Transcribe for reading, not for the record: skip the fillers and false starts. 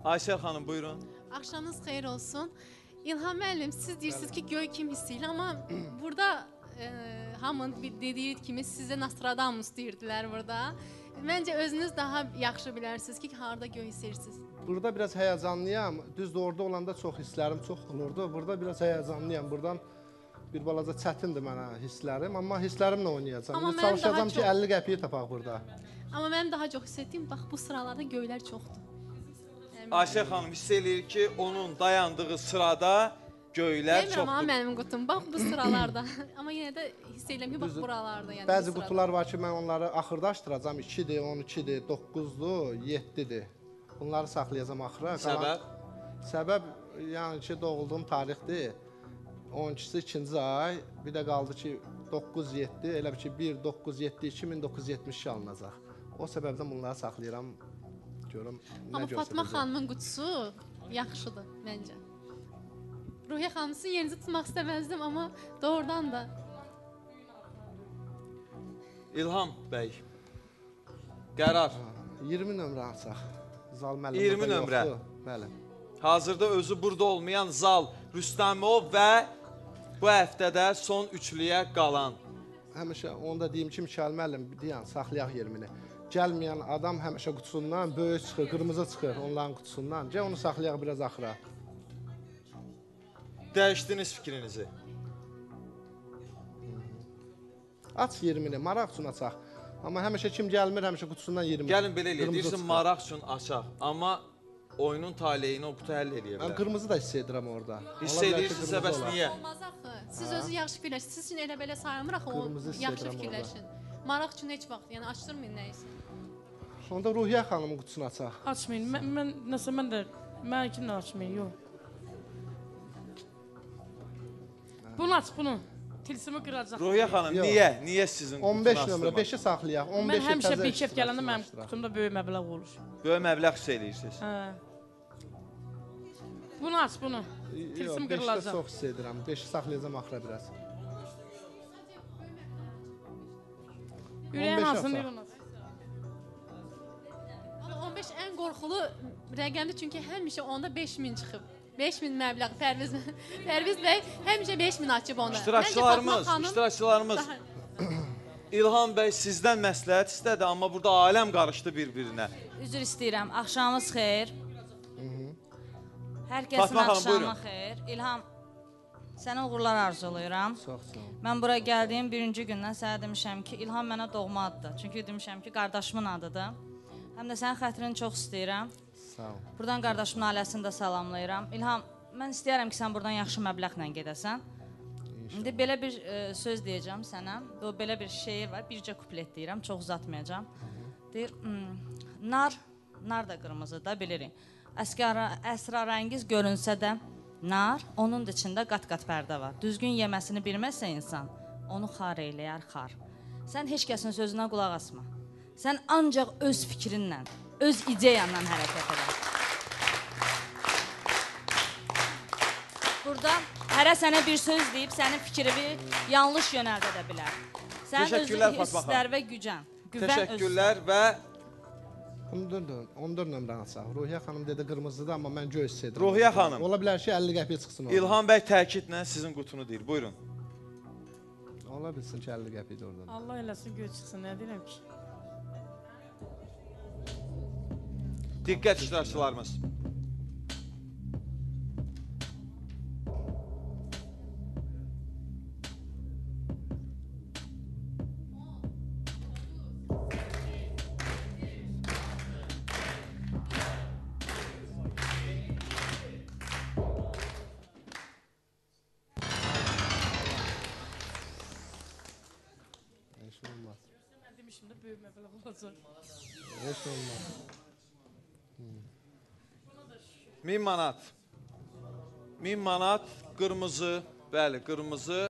Aysel xanım, buyurun. Axşamınız xeyir olsun. İlham müəllim, siz deyirsiniz ki, göy kim hissi ilə, amma burada hamının dediyi kimi sizə Nostradamus deyirdilər burada. Məncə özünüz daha yaxşı bilərsiniz ki, harada göy hiss edirsiniz. Burada biraz həyəcanlıyam. Düzdür, orada olanda çox hisslərim çox olurdu. Burada biraz həyəcanlıyam. Buradan bir balaca çətindir mənə hisslərim, amma hisslərimlə oynayacağam. Amma mənim Çalışacağam daha ki, 50 qəpiyi tapaq burada. Amma mənim daha çox hiss etdiyim, bax bu sıralarda göylər çoxdur. Ayşə xanım hiss eləyir ki, onun dayandığı sırada göylər Demirəm ha çoxdur. mənim qutum, bax bu sıralarda. Amma yenə də hiss edirəm ki, bax buralarda. Yəni, Bəzi qutular var ki, mən onları axırda açdıracağam. 2-dir, 12-dir, 9-dur, 7-dir. Bunları saxlayacağam axıra. Səbəb? Səbəb, yəni ki, doğulduğum tarixdir. 12-si 2-ci ay, bir də qaldı ki, 9-7, elə bir ki, 1-9-7-2, 1972 alınacaq. O səbəbdən bunları saxlayıram. Görüm nə Amma Fatma göstərəcək. xanımın qutusu yaxşıdır məncə. Ruhiyyə xanım, sizin yerinizi tutmaq istəməzdim, amma doğrudan da. İlham bəy, qərar. 20 nömrə açaq. Zal müəllim 20 burada nömrə. yoxdur. Bəli. Hazırda özü burada olmayan Zal Rüstəmov və bu həftədə son üçlüyə qalan. Həmişə onu da deyim ki, Mikayıl müəllim, deyən, saxlayaq 20-ni. Gəlməyən adam həmişə qutusundan böyük çıxır, qırmızı çıxır onların qutusundan. Gəl onu saxlayaq biraz axıra. Dəyişdiniz fikrinizi. Aç 20-ni, maraq üçün açaq. Amma həmişə kim gəlmir, həmişə qutusundan 20. Gəlin belə eləyək, Qırmızı deyirsin çıxır. maraq üçün açaq. Amma oyunun taleyini o qutu həll eləyə Mən bilər. qırmızı da hiss edirəm orada. Hiss Ola bilər ki, edirsinizsə qırmızı bəs olar. niyə? Olmaz axı. Siz özü yaxşı fikirləşin. Siz üçün elə belə sayılmır axı, o Qırmızı hiss yaxşı edirəm orada. fikirləşin. Maraq üçün heç vaxt, yəni açdırmayın nəyisə. Onda Ruhiyyə xanımın qutusunu açaq. Açmayın. Mən nəsə mən də mənimkini açmayın, yox. Bunu aç, bunu. Tilsimi qıracaq. Ruhiyyə xanım, Yox. niyə? Niyə sizin 15 qutunu nömrə, açdırmaq? 5-i saxlayaq. 15-i Mən həmişə təzə bir kef gələndə mənim açdıraq. qutumda böyük məbləğ olur. Böyük məbləğ hiss eləyirsiniz. Hə. Bunu aç, bunu. Yox, Tilsim 5-də qırılacaq. çox hiss edirəm. 5-i saxlayacağam axıra biraz. Ürəyin 15 alsın, açaq. deyir onu aç. Amma 15 ən qorxulu rəqəmdir, çünki həmişə onda 5000 çıxıb. 5000 məbləğ Pərviz Pərviz bəy həmişə 5000 açıb onda. İştirakçılarımız, iştirakçılarımız. İlham bəy sizdən məsləhət istədi, amma burada aləm qarışdı bir-birinə. Üzr istəyirəm. Axşamınız xeyir. Hər kəsin Fatma xanım, axşamı buyurun. xeyir. İlham, sənə uğurlar arzulayıram. Çox sağ ol. Mən bura gəldiyim birinci gündən sənə demişəm ki, İlham mənə doğma addır. Çünki demişəm ki, qardaşımın adıdır. Həm də sənin xətrini çox istəyirəm. Sağ ol. Buradan qardaşımın ailəsini də salamlayıram. İlham, mən istəyirəm ki, sən buradan yaxşı məbləğlə gedəsən. İndi belə bir söz deyəcəm sənə. Bu belə bir şeir var. Bircə kuplet deyirəm, çox uzatmayacağam. Deyir, nar, nar da qırmızı da bilirik. Əsrarəngiz görünsə də nar, onun da içində qat-qat pərdə var. Düzgün yeməsini bilməzsə insan, onu xar eləyər xar. Sən heç kəsin sözünə qulaq asma. Sən ancaq öz fikrinlə, öz ideyanla hərəkət elə. Burada hərə sənə bir söz deyib, sənin fikrini yanlış yönəldə də bilər. Sənin Təşəkkürlər, özün Fatma xanım. hisslər və gücən. Güvən öz. Təşəkkürlər və 14 nömrəni açaq. Ruhiyyə xanım dedi qırmızıdır, amma mən göy hiss edirəm. Ruhiyyə xanım. Ola bilər ki, 50 qəpiyə çıxsın orada. İlham bəy təkidlə sizin qutunu deyir. Buyurun. Ola bilsin ki, 50 qəpiyə oradan. Allah eləsin, göy çıxsın, nə deyirəm ki? Diqqət iştirakçılarımız. Heç olmaz. Mən demişim də böyük məbləğ olacaq. Heç olmaz. 1000 manat. 1000 manat qırmızı, bəli, qırmızı.